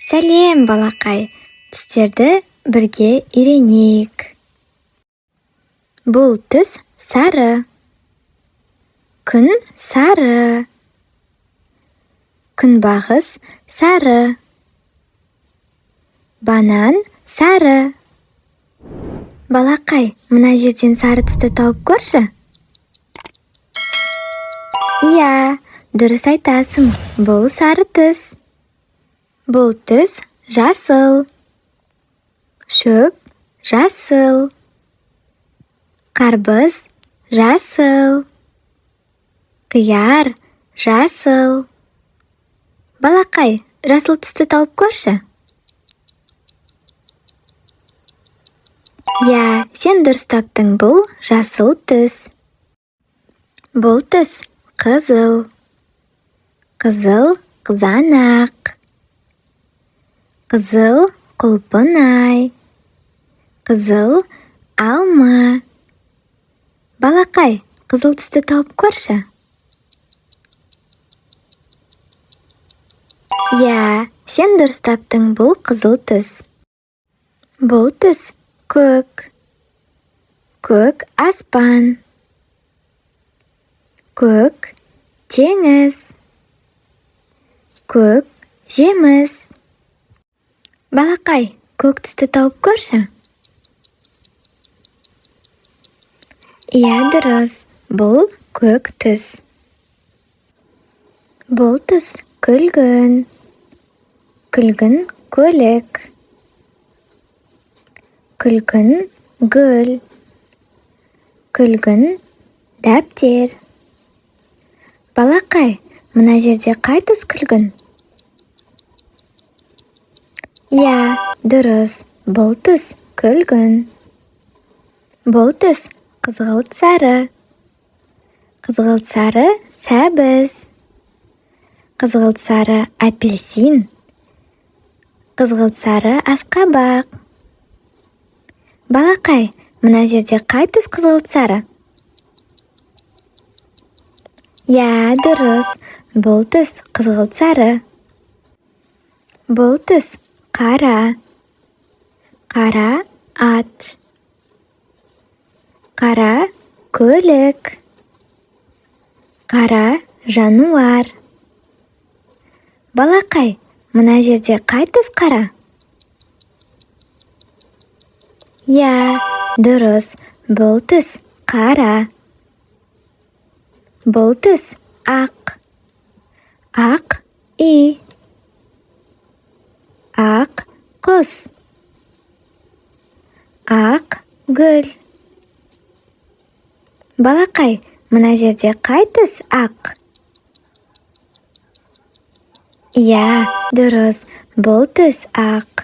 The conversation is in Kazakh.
Сәлем, балақай! Түстерді бірге үйренейік. Бұл түс сары. Күн сары. Күнбағыс сары. Банан сары. Балақай, мына жерден сары түсті тауып көрші. Иә, дұрыс айтасың, бұл сары түс. Бұл түс жасыл. Шөп жасыл. Қарбыз жасыл. Қияр жасыл. Балақай, жасыл түсті тауып көрші. Иә, сен дұрыс таптың, бұл жасыл түс. Бұл түс қызыл. Қызыл қызанақ. Қызыл құлпынай. Қызыл алма. Балақай, қызыл түсті тауып көрші. Иә, сен дұрыс таптың, бұл қызыл түс. Бұл түс көк. Көк аспан. Көк теңіз. Көк жеміс. Балақай, көк түсті тауып көрші. Иә, дұрыс, бұл көк түс. Бұл түс күлгін. Күлгін көлік. Күлгін гүл. Күлгін дәптер. Балақай, мына жерде қай түс күлгін? Иә, дұрыс, бұл түс күлгін. Бұл түс қызғылт сары. Қызғылт сары сәбіз. Қызғылт сары апельсин. Қызғылт сары асқабақ. Балақай, мына жерде қай түс қызғылт сары? Иә, дұрыс, бұл түс қызғылт сары. Бұл түс қара. Қара ат. Қара көлік. Қара жануар. Балақай, мына жерде қай түс қара? Иә, дұрыс, бұл түс қара. Бұл түс ақ. Ақ үй. Ақ құс. Ақ гүл. Балақай, мына жерде қай түс ақ? Иә, дұрыс, бұл түс ақ.